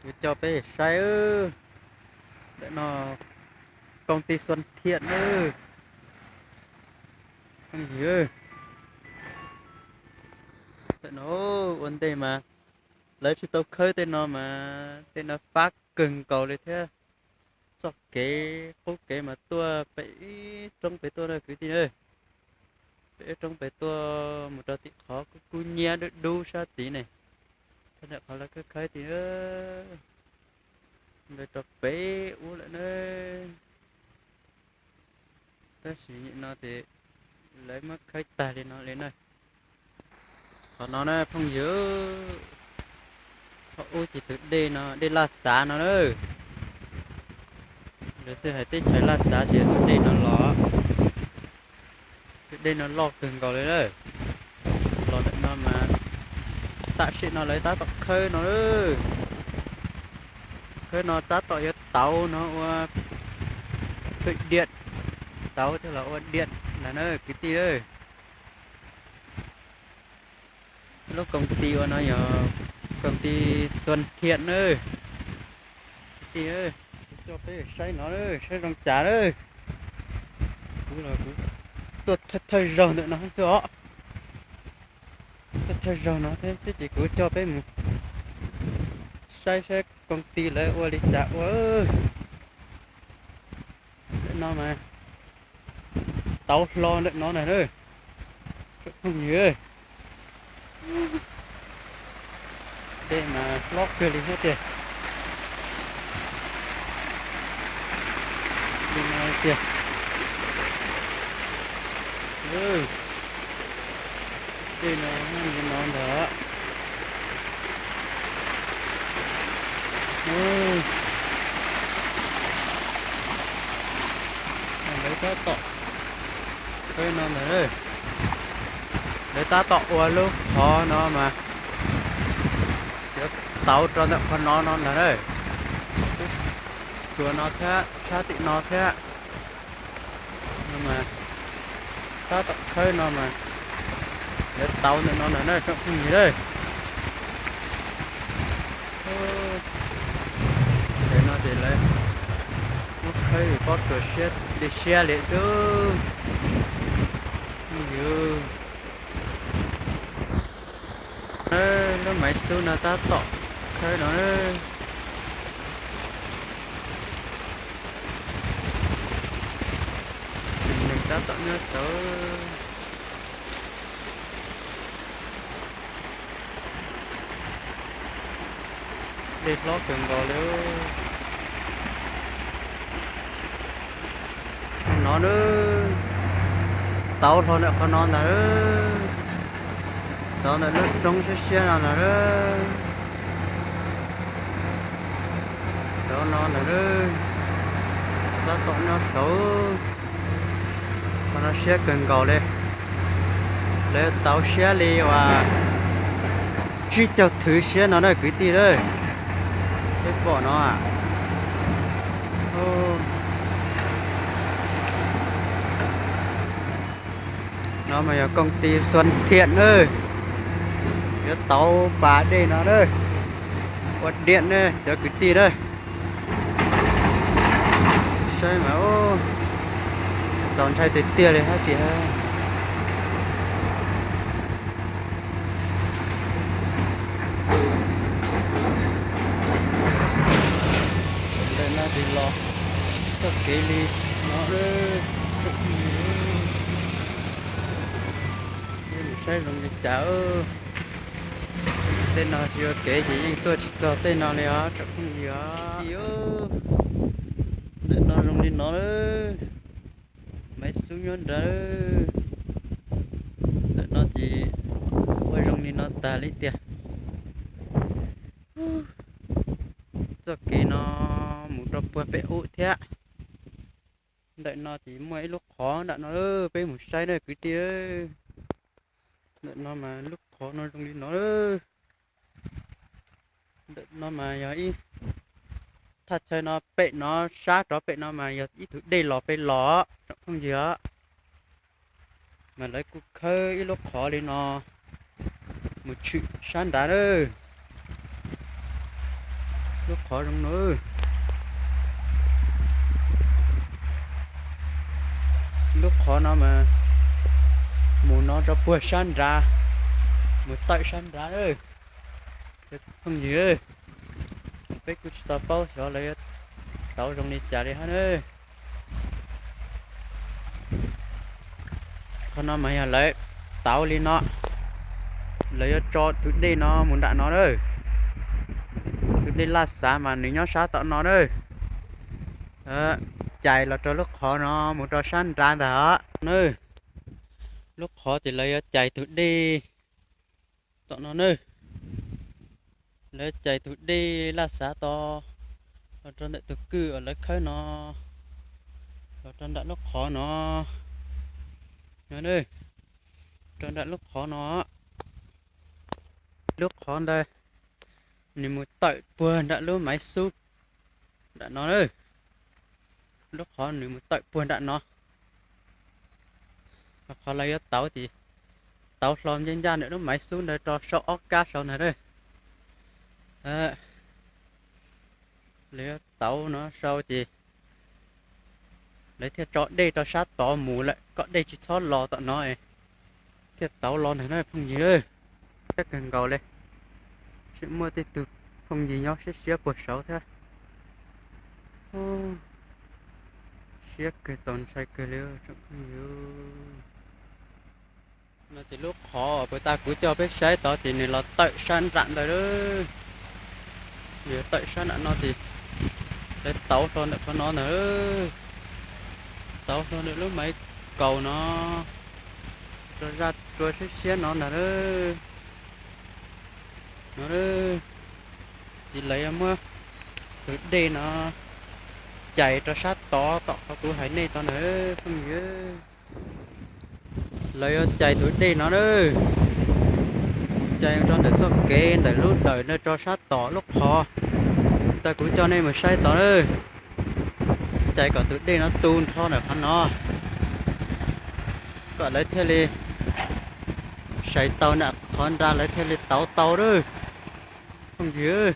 Kuv coj peb saib, ntawm no công ty Xuân Thiện na. Phooj ywg, ntawm no ua ntej mas lawv tsis tau khawb tej no mas tej no fab kawg nkaus li thiab. Txoj kev qub kev mas tuaj pem ib roob pem tuaj na kwv tij na. Pem ib roob pem tuaj mus rau tim qhov kub kub nyiab dub dub sab tid ne. Thaj ntawm qhov lawv khawb khawb tid, ntawd rau pem ub lawm na. Tab sis nim no ces lawv muab khawb tag li no li na. Qhov no na phooj ywg, qhov ub ces tus dej no dej Laj Xav no na. Lawv xij hais teb chaws Laj Xav ces tus dej no los, tus dej no loj kawg nkaus li na. Los ntawm no mas tam sim no lawv tab tom khawb no, khawb no tab tom yuav tauv no ua thwm diam, tauv thiab los ua diam ntag na kwv tij. Lub công ty ua no yog công ty Xuân Thiện na. Kwv tij, kuv coj peb saib no, saib zoo cas lawm. Kuv los kuv tuaj thawj zaug ntawm no xwb os. Tuaj thawj zaug no thiab xwb ces kuv coj peb mus saib saib công ty lawv ua li cas ua. Ntawm no mas tauv hlo ntawm no ntag na. Tsoom phooj ywg, dej mas hlob kawg li thiab tiag. Li no tiag. Dej no li no ntag. Lawv tab tom, no ntag, lawv tab tom ua lub qhov no mas yuav tauv rau ntawm qhov no no ntag na. Tsuas no thiab sab tim no thiab. No mas tab tom khawb no mas lawv tauv ntawm no ntag na tsoom phooj ywg na. Ntawm no ces lawv muab khawb pob tsuas siab li siab li xwb. Phooj ywg, lub maiv xub no tab tom khawb no. Neeg tab tom nyob tod. Dej hlob kawg nkaus li. Qhov no na, tauv hlo ntawm qhov no ntag. Tauv ntawm lub roob siab siab no ntag. Tauv no ntag. Tab tom nyob saud. Qhov no siab kawg nkaus li. Lawv tauv siab li uas tsib caug thwv siab no na kwv tij na. Peb pom no, no mas yog công ty Xuân Thiện na, yuav tauv pas dej no na, ua diam na cov kwv tij na. Saib mas, txaus ntshai tiag tiag li hab tias. Ntawm no ces los txoj kev li no, saib zoo li cas. Tej no tsis ua kev ces yeej tuaj tsis txog tej no li os tsoom phooj ywg os. Ntawm no zoo li no, maiv xub nyob nrad. Ntawm no ces ua zoo li no tag li tiag. Txoj kev no mus rau puag pem ub thiab. Ntawm no ces muaj ib lub qhov nram no, peb mus saib na kwv tij. Ntawm no mas lub qhov no zoo li no. Ntawm no mas yog ib thaj chaw no pem no, sab rov pem no mas yog ib tug dej los pem los tsoom phooj ywg os. Mas lawv kuj khawb ib lub qhov li no mus tshwm sab nrad lawm. Lub qhov zoo no, lub qhov no mas mus no rau puag sab nrad, mus tawm sab nrad. Phooj ywg, peb kuj tsis tau paub xyov lawv yuav tauv zoo li cas li hab na. Qhov no mas yog lawv tauv li no, lawv yuav tso tus dej no mus nram no na. Tus dej laj xav mas nws nyob sab tom no na. Cais los rau lub qhov no mus rau sab nrad ntag os. Lub qhov ces lawv yuav cais tus dej tom no na. Lawv cais tus dej laj xav to los rau ntawm tus kwj uas lawv khawb no, los rau nram lub qhov no, rau nram lub qhov no. Lub qhov ntawd nws mus tawm puag nram lub maiv xub nram no na. Lub qhov nws mus tawm puag nram no. Qhov lawv yuav tauv ces tauv hlo ncaj ncaj ntawm lub maiv xub ntawd rau saum ob kab saud ntag na. Lawv yuav tauv no sau ces lawv thiaj tso dej rau sab tod mus lawm kom dej tsis txhob los tom no, thiaj tauv los ntag na phooj ywg. Siab kawg nkaus li, tseem muaj tej tug phooj ywg nyob siab siab puag saud thiab. Siab kawg txaus ntshai kawg li tsoom phooj ywg. No ces lub qhov uas puag ta kuv coj peb saib tod ces nws los tawm sab nram ntawd lawm. Nws tawm sab nram no ces lawv tauv hlo ntawm qhov no ntag. Tauv hlo ntawm lub maiv kaus no rau zaj tsua siab siab no ntag lawm. No, ces lawv yuav muab tus dej no cais rau sab tod tom qhov kuv hais nej tod ntag phooj ywg. Lawv yuav cais tus dej no na, cais rau ntawm txoj kev ntawm lub dawm no rau sab tom lub qhov uas kuv coj nej mus saib tod na. Cais kom tus dej no tu nrho ntawm qhov no, kom lawv thiaj li sai tau nram qhov nrad lawv thiaj li tauv tau lawm phooj ywg.